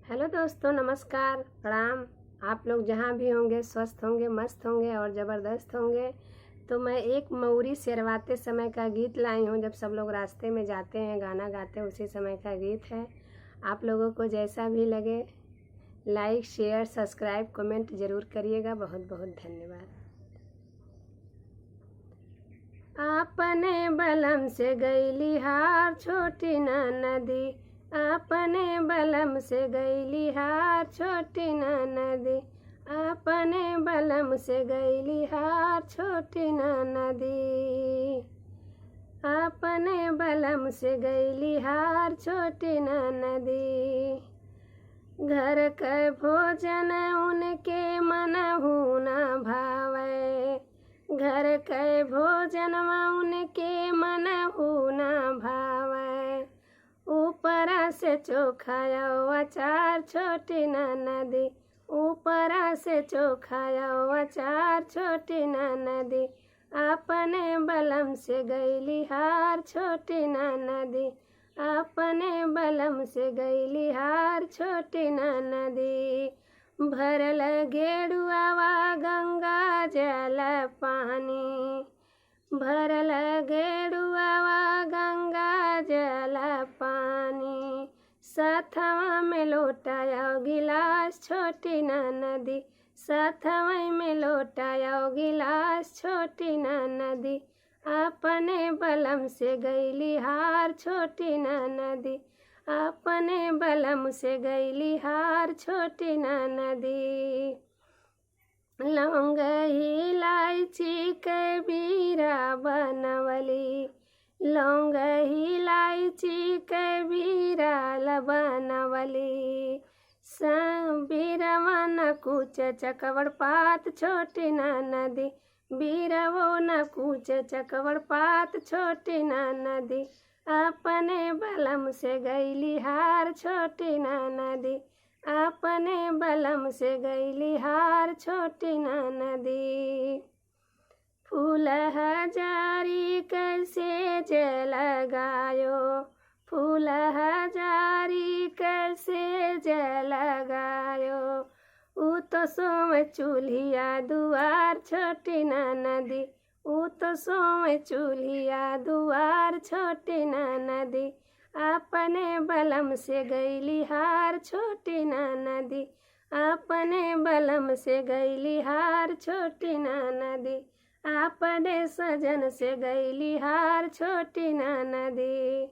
Hello दोस्तों, नमस्कार, प्रणाम। आप लोग जहाँ भी होंगे स्वस्थ होंगे, मस्त होंगे और ज़बरदस्त होंगे। तो मैं एक मौरी सेरवाते समय का गीत लाई हूँ। जब सब लोग रास्ते में जाते हैं, गाना गाते हैं, उसी समय का गीत है। आप लोगों को जैसा भी लगे लाइक, शेयर, सब्सक्राइब, कमेंट ज़रूर करिएगा। बहुत बहुत धन्यवाद। अपने बलम से गईली हार छोटी ना नदी, अपने बलम से गईली हार छोटी ना नदी, अपने बलम से गईली हार छोटी ना नदी, अपने बलम से गईली हार छोटी ना नदी। घर के भोजन उनके मनहु ना भावे, घर के भोजनवा उनके मनहु ना भावे। ऊपरा से चोखा अचार छोटी ना नदी, ऊपरा से चोखा अचार छोटी ना नदी, अपने बलम से गईली हार छोटी ना नदी, अपने बलम से गईली हार छोटी ना नदी। भरल गेड़ुआवा गंगा जल पानी, भरल गेड़ुआवा गंगा जल पानी। साथवा में लोटाया गिलास छोटी ना नदी, साथवा में लोटाया गिलास छोटी ना नदी, अपने बलम से गईली हार छोटी ना नदी, अपने बलम से गईली हार छोटी ना नदी। लौंग इलायची के बीरा बनवली, लौंग इलायची के बीरा बनवली। बीरवा न कूच चकवड़ पात छोटी ना नदी, बीरवो न कूच चकवड़ पात छोटी ना नदी, अपने बलम से गईली हार छोटी ना नदी, अपने बलम से गईली हार छोटी ना नदी। फूल हजारी कैसे जलगायो, फूल हजारी कैसे जलगायो। ऊ तो सोम चूल्हिया दुआर छोटी ना नदी, ऊ तो सोम चूल्हिया दुआर छोटी ना नदी, अपने बलम से गईली हार छोटी ना नदी, अपने बलम से गईली हार छोटी ना नदी, अपने सजन से गईली हार छोटी ना नदी।